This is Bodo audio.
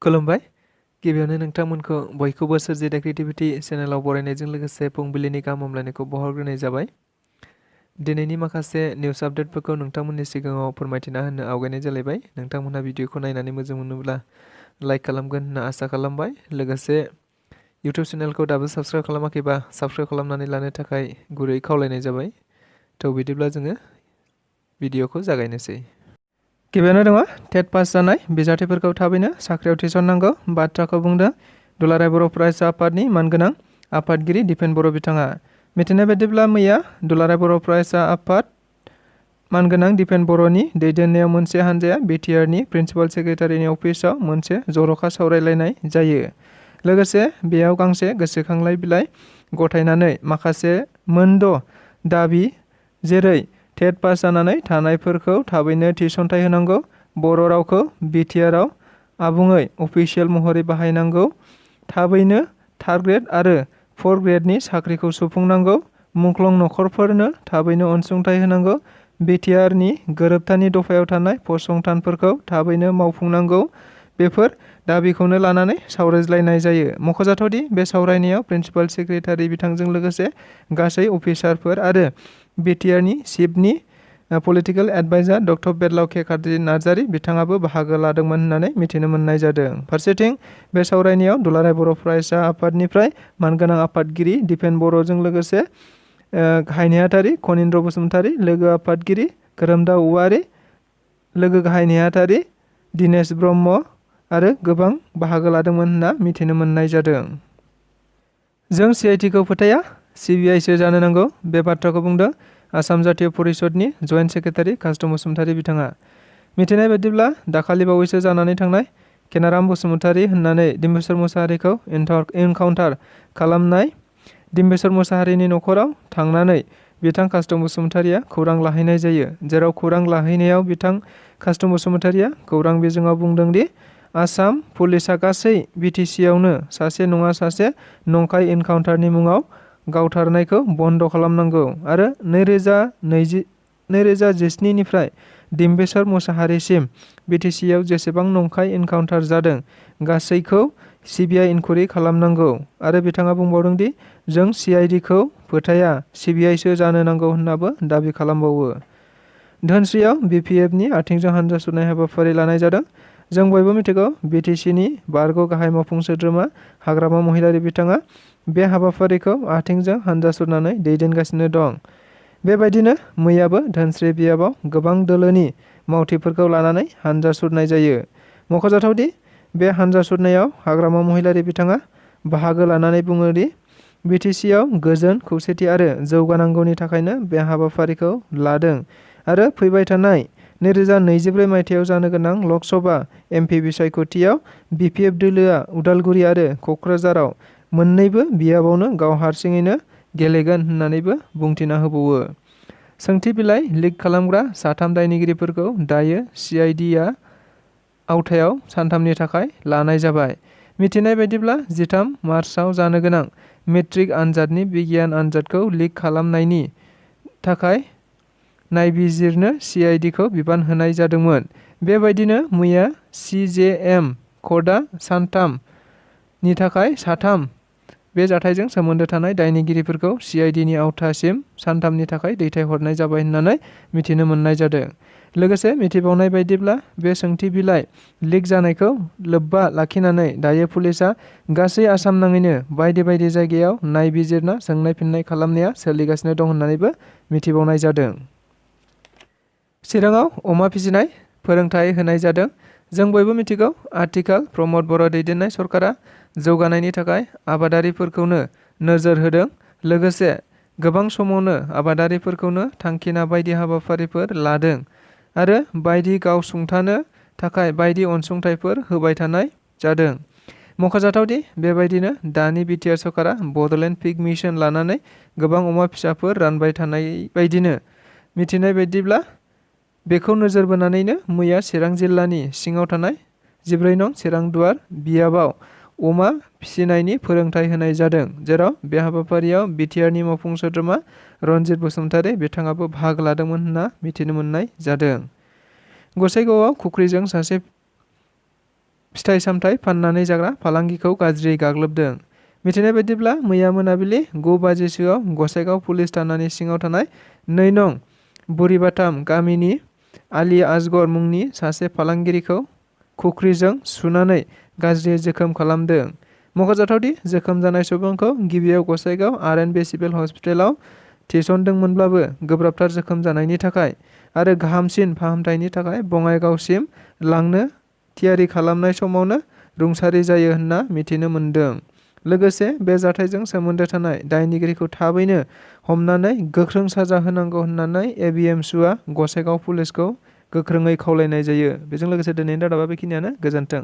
खुलुमबाय। गिबियावनो नोंथांमोनखौ बयखौबो सोरजिदा क्रिएटिभिटी चेनेलाव बरायनायजों लोगोसे फुंबिलिनि गाहाम हामलायनायखौ बावहरग्रोनाय जाबाय। दिनैनि माखासे निउस आपडेटफोरखौ नोंथांमोननि सिगाङाव फोरमायथिना होनो आवगायनाय जालायबाय। नोंथांमोनहा भिडिअखौ नायनानै मोजां मोनोब्ला लाइक खालामगोन होनना आसा खालामबाय। लोगोसे इउटिउब चेनेलखौ दाबो साबस्क्राइब खालामाखैबा साबस्क्राइब खालामनानै लानो थाखाय गुरै खावलायनाय जाबाय। थ' बिदिब्ला जोङो भिडिअखौ जागायनोसै। गिबियावनो दङ टेट पास जानाय बिजाथिफोरखौ थाबैनो साख्रियाव थिसननांगौ बाथ्राखौ बुंदों दुलाराय बर' फरायसा आफादनि मानगोनां आफादगिरि दिपेन बर' बिथाङा। मिथिनाय बायदिब्ला मैया दुलाराय बर' फरायसा आफाद मानगोनां दिपेन बर'नि दैदेननायाव मोनसे हान्जाया बिटिआरनि प्रिन्सिपाल सेक्रेटारिनि अफिसाव मोनसे जर'खा सावरायलायनाय जायो। लोगोसे बेयाव गांसे गोसोखांलाय बिलाइ गथायनानै माखासे मोनद' दाबि जेरै टेट पास जानानै थानायफोरखौ थाबैनो थिसनथाइ होनांगौ, बर' रावखौ बिटिआरआव आबुङै अफिसियेल महरै बाहायनांगौ, थाबैनो थार्ड ग्रेड आरो फर्थ ग्रेडनि साख्रिखौ सुफुंनांगौ, मुंख्लं नखरफोरनो थाबैनो अनसुंथाइ होनांगौ, बिटिआरनि गोरोबथानि दफायाव थानाय फसंथानफोरखौ थाबैनो मावफुंनांगौ। बेफोर दाबिखौनो लानानै सावरायज्लायनाय जायो। मख'जाथावदि बे सावरायनायाव प्रिन्सिपाल सेक्रेटारि बिथांजों लोगोसे गासै अफिसारफोर आरो बिटिआरनि चिफनि पलिटिकेल एडभाइजार डक्टर बेरलाव के खार्जि नार्जारी बिथाङाबो बाहागो लादोंमोन होननानै मिथिनो मोननाय जादों। फारसेथिं बे सावरायनायाव दुलाराय बर' फरायसा आफादनिफ्राय मानगोनां आफादगिरि दिपेन बर'जों लोगोसे गाहाय नेहाथारि खनीन्द्र बसुमतारी, लोगो आफादगिरि खोरोमदाव औवारी, लोगो गाहाय नेहाथारि दिनेश ब्रह्म आरो गोबां बाहागो लादोंमोन होनना मिथिनो मोननाय जादों। जों सिआइटिखौ फोथाया, सिबिआइसो जानो नांगौ बे बाथ्राखौ बुंदों आसाम जातीय परिषदनि जइन्ट सेक्रेटारि कासम बसुमतारी बिथाङा। मिथिनाय बायदिब्ला दाखालि बावैसो जानानै थांनाय केनाराम बसुमतारी होननानै डिम्बेश्वर मुसाहारिखौ एनकाउन्टार खालामनाय डिम्बेश्वर मुसाहारिनि न'खराव थांनानै बिथां कासम बसुमतारीया खौरां लाहैनाय जायो। जेराव खौरां लाहैनायाव बिथां कासम बसुमतारीया खौरां बिजोङाव बुंदों दि आसाम पुलिसआ गासै बिटिसिआवनो सासे नङा सासे नंखाय एनकाउन्टारनि मुङाव गावथारनायखौ बन्द' खालामनांगौ आरो 2017 निफ्राय डिम्बेश्वर मुसाहारिसिम बिटिसिआव जेसेबां नंखाय एनकाउन्टार जादों गासैखौ सिबिआइ इनकुवेरि खालामनांगौ आरो बिथाङा बुंबावदों दि जों सिआइडिखौ फोथाया, सिबिआइसो जानो नांगौ होननाबो दाबि खालामबावो। धोनस्रियाव बिपिएफनि आथिंजों हानजा सुरनाय हाबाफारि लानाय जादों। जों बयबो मिथिगौ बिटिसिनि बारग' गाहाय मावफुं सोद्रोमा हाग्रामा महिलारी बिथाङा बे हाबाफारिखौ आथिंजों हानजा सुरनानै दैदेनगासिनो दं। बेबायदिनो मैयाबो धोनस्रि बियाबाव गोबां दोलोनि मावथिफोरखौ लानानै हानजा सुरनाय जायो। मख'जाथावदि बे हानजा सुरनायाव हाग्रामा महिलारी बिथाङा बाहागो लानानै बुङो दि बिटिसिआव गोजोन, खौसेथि आरो जौगानांगौनि थाखायनो बे हाबाफारिखौ लादों आरो फैबाय थानाय 2024 मायथाइयाव जानो गोनां लकसभा एमपि बिसायख'थियाव बिपिएफ दोलोआ उदालगुरि आरो क'क्राझाराव मोन्नैबो बियाबावनो गाव हारसिङैनो गेलेगोन होननानैबो बुंथिना होबावो। सोंथि बिलाइ लिक खालामग्रा साथाम दायनिगिरिफोरखौ दायो सिआइडिआ आवथायाव सानथामनि थाखाय लानाय जाबाय। मिथिनाय बायदिब्ला 13 मार्चआव जानो गोनां मेट्रिक आनजादनि बिगियान आनजादखौ लिक खालामनायनि थाखाय नायबिजिरनो सिआइडिखौ बिबान होनाय जादोंमोन। बेबायदिनो मैया सिजेएम कर्टआ सानथामनि थाखाय साथाम बे जाथायजों सोमोन्दो थानाय दायनिगिरिफोरखौ सिआइडिनि आवथासिम सानथामनि थाखाय दैथायहरनाय जाबाय होननानै मिथिनो मोननाय जादों। लोगोसे मिथिबावनाय बायदिब्ला बे सोंथि बिलाइ लिक जानायखौ लोब्बा लाखिनानै दायो पुलिसआ गासै आसाम नाङैनो बायदि बायदि जायगायाव नायबिजिरना सोंनाय फिननाय खालामनाया सोलिगासिनो दं होननानैबो मिथिबावनाय जादों। चिराङाव अमा फिसिनाय फोरोंथाय होनाय जादों। जों बयबो मिथिगौ आथिखाल प्रमद बर' दैदेननाय सरकारा जौगानायनि थाखाय आबादारिफोरखौनो नोजोर होदों। लोगोसे गोबां समावनो आबादारिफोरखौनो थांखिना बायदि हाबाफारिफोर लादों आरो बायदि गाव सुंथानो थाखाय बायदि अनसुंथाइफोर होबाय थानाय जादों। मख'जाथावदि बेबायदिनो दानि बिटिआर सरकारा बड'लेण्ड पिग मिशन लानानै गोबां अमा फिसाफोर रानबाय थानाय बायदिनो मिथिनाय बायदिब्ला बेखौ नोजोर बोनानैनो मैया चिरां जिल्लानि सिङाव थानाय 14 नं चिरांदुवार बियाबाव अमा फिसिनायनि फोरोंथाय होनाय जादों। जेराव बे हाबाफारियाव बिटिआरनि मावफुं सोद्रोमा रनजित बसुमतारी बिथाङाबो बाहागो लादोंमोन होनना मिथिनो मोननाय जादों। गसाइगावआव खुख्रिजों सासे फिथाइ सामथाइ फाननानै जाग्रा फालांगिखौ गाज्रियै गाग्लोबदों। मिथिनाय बायदिब्ला मैया मोनाबिलि 9 बाजिसोआव गसाइगाव पुलिस थानानि सिङाव थानाय 2 नं बुरिबाथाम गामिनि आली आजगर मुंनि सासे फालांगिरिखौ खुख्रिजों सुनानै गाज्रियै जोखोम खालामदों। मख'जाथावदि जोखोम जानाय सुबुंखौ गिबियाव गसाइगाव आर.एन.बी. सिभिल हस्पिटालाव थिसनदोंमोनब्लाबो गोब्राबथार जोखोम जानायनि थाखाय आरो गाहामसिन फाहामथायनि थाखाय बङाइगावसिम लांनो थियारि खालामनाय समावनो रुंसारि जायो होनना मिथिनो मोन्दों। लोगोसे बे जाथायजों सोमोन्दो थानाय दायनिगिरिखौ थाबैनो हमनानै गोख्रों साजा होनांगौ होननानै एबिएमसुआ गसाइगाव पुलिसखौ गोख्रोङै खावलायनाय जायो। बेजों लोगोसे दिनैनि रादाबा बेखिनियानो। गोजोन्थों।